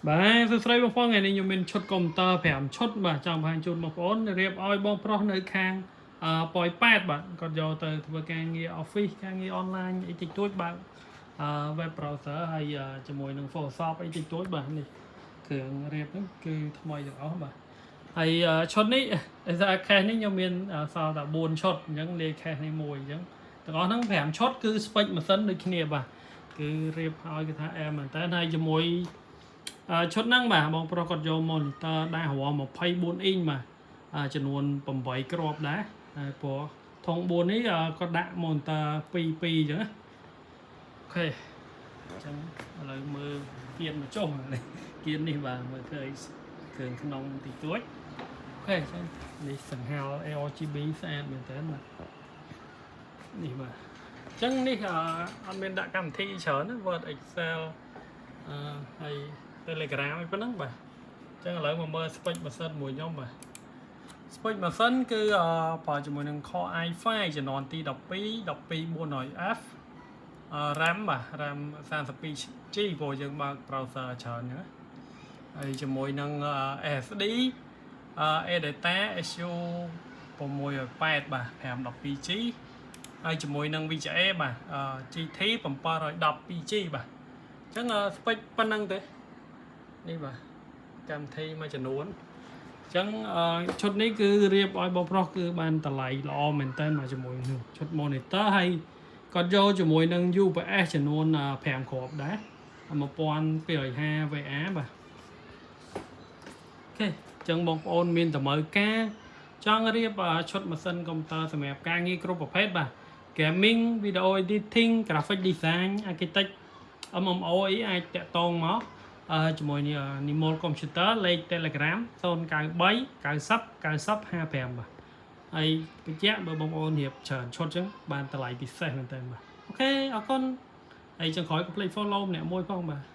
បាទសួស្តីបងប្អូនថ្ងៃនេះខ្ញុំមានឈុតកុំព្យូទ័រ5ឈុតបាទចង់បង្ហាញជូនបងប្អូនរៀបឲ្យបងប្រុសនៅខាងអឺប៉ោយប៉ែតបាទគាត់យកទៅធ្វើការងារ office ការងារ online អីតិចតួចបាទអឺ web browser ហើយជាមួយនឹង Photoshop អីតិចតួចបាទនេះគ្រឿងរៀបហ្នឹងគឺថ្មីទាំងអស់បាទហើយឈុតនេះដោយសារ case នេះខ្ញុំមានសល់តែ4ឈុតអញ្ចឹងលាយ case នេះមួយអញ្ចឹងទាំងអស់ហ្នឹង5ឈុតគឺ spec ម៉ាស៊ីនដូចគ្នាបាទគឺរៀបឲ្យគេថាអែមមែនតើហើយជាមួយ អឺឈុតហ្នឹងបាទបងប្រុសគាត់យក monitor ដែររង24អ៊ីងបាទអឺចំនួន8គ្រាប់ដែរហើយព្រោះធុង4នេះគាត់ដាក់ monitor 2 2អញ្ចឹងណាOK អញ្ចឹងឥឡូវមើលគៀនមកចុះនេះគៀននេះបាទមើលឃើញគ្រឿងក្នុងតិចតួច OK អញ្ចឹងនេះសង្ហាល ARGB ស្អាតមែនតើបាទនេះបាទអញ្ចឹងនេះអអត់មានដាក់កម្មវិធីច្រើនណា Word Excel អឺហើយ Telegram អីប៉ុណ្ណឹងបាទអញ្ចឹងឥឡូវមកមើល spec ម៉ាស៊ីនមួយខ្ញុំបាទ spec ម៉ាស៊ីនគឺអឺប្រើជាមួយនឹង Core i5 ជំនាន់ទី12 12400F អឺ RAM បាទ RAM 32 G ព្រោះយើងបើក browser ច្រើនណាហើយជាមួយនឹង SSD អឺ ADATA SU 680បាទ 512G ហើយជាមួយនឹង VGA បាទ GT 712G បាទអញ្ចឹង spec ប៉ុណ្ណឹងទេនេះបាទកម្មវិធីមួយចំនួនអញ្ចឹងឈុតនេះគឺរៀបឲ្យបងប្រុសគឺបានតម្លៃល្អមែនតើមកជាមួយនឹងឈុត monitor ហើយគាត់យកជាមួយនឹង UPS ចំនួន5គ្រាប់ដែរ1250 VA បាទ OK អញ្ចឹងបងប្អូនមានតម្រូវការចង់រៀបឈុតម៉ាស៊ីនកុំព្យូទ័រសម្រាប់ការងារគ្រប់ប្រភេទបាទ gaming, video editing, graphic design, architect, MMO អីអាចតាក់ទងមកអឺជាមួយនេះ Nimol Computer លេខ Telegram 093 90 90 55បាទហើយបញ្ជាក់បើបងប្អូនរៀបច្រើនឈុតចឹងបានតម្លៃពិសេសមែនតើបាទ OK អរគុណហើយចុងក្រោយកុំភ្លេច follow ម្នាក់មួយផងបាទ។